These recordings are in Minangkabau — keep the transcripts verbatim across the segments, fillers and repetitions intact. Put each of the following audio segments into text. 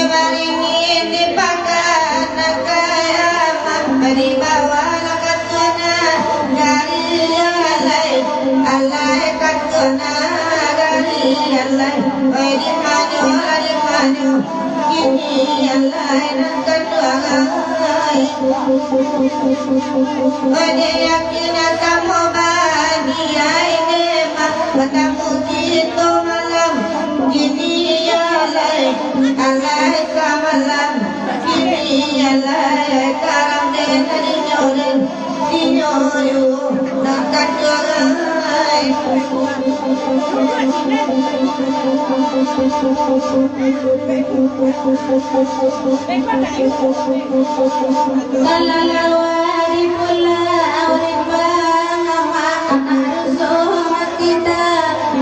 Baringin di pakan nan kaya, di bawah lah katuana gari, alai, alai katuana gari, alai. Oi, di manyo lah, di manyo kini, alai, nan kaduo lai. Oi, di yakin samo bagi ai, dek mah batamu kito malam kini, alai. Alai samalam, kini alai, karang den dinyo den, dinyo yo nan kaduo lai. Salalu ari pulau rimbang, amak anak dusun kita,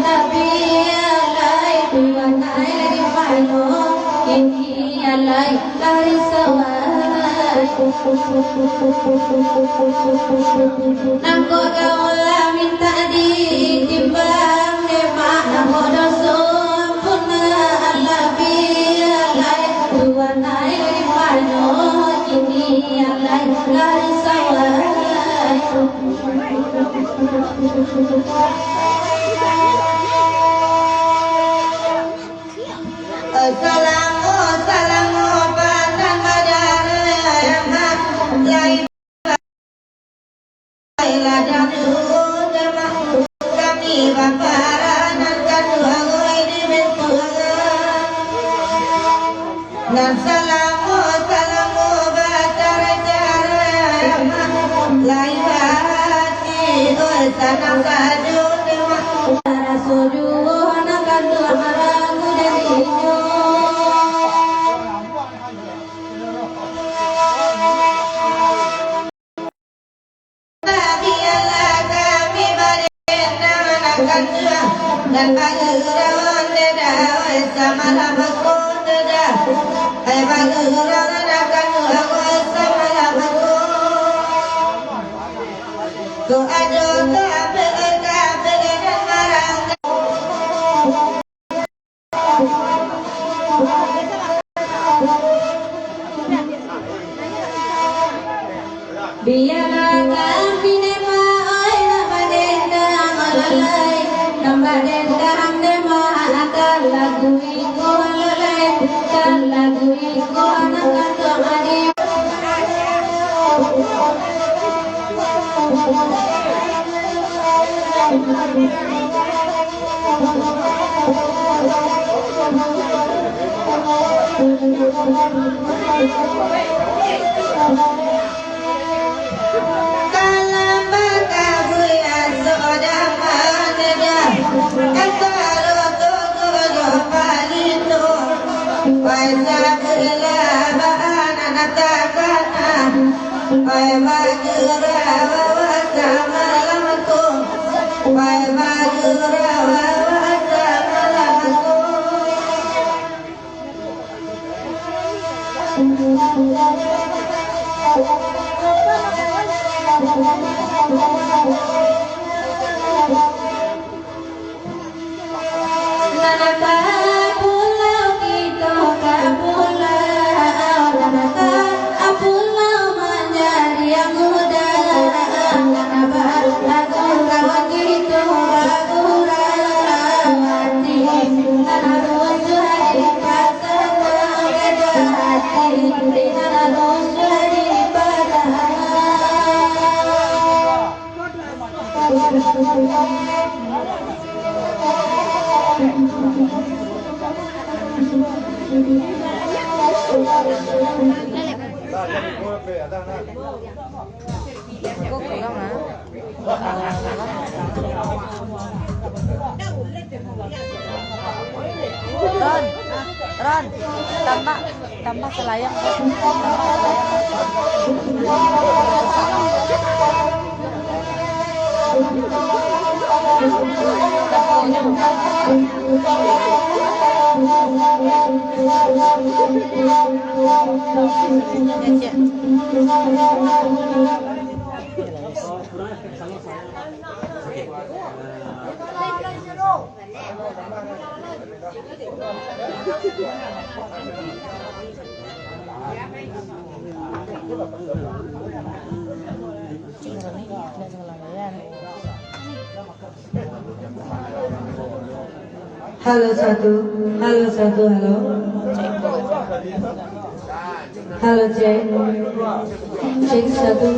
tapi alai tuan ai dari mano, kini alai lari sawah. Nangko gawa mintak ditimbang, dek mak nangko doso ampun, alah bialah, tuan ai di mano, kini alai lari sawah. Salamo, salamo, pandan badara, lai, lai ladang tu, kami baparanan kaduo, oi, di bentuang. Nan salamo, salamo, bacara-cara, lai hati, oi, sanang sajo, raso juo, nan kaduo, maragu dari inyo. Bialah kami badendang nan kaduo, nan bagurau dada, oi, samalam ko dada. Ai bagurau nan kaduo, oi, samalam ko. Ko ado kabel, kabel nan marangga. Bialah kami dek mak, oi, nak badendang alalai, nak badendang dek mak, akan lagu iko alalai, akan lagu iko anak kandung adi. Kalambah kabui asok daman dah, antaro togok jo palito, pai sabuilah baanak takana. Pai bagurau samalam ko, pai bagurau samalam ko. Nan ka pulau kito ka pulau, nan ka pulau manjadi amuda, nan ka lagu kawan kito bagurau ati, nan rusuh dipatahkan, beda ati, nan rusuh dipatahkan. Ron, Ron, tambah, tambah selayang, Ron. Tambah selayang. Halo satu, halo satu, halo. Halo, cek. Cek satu.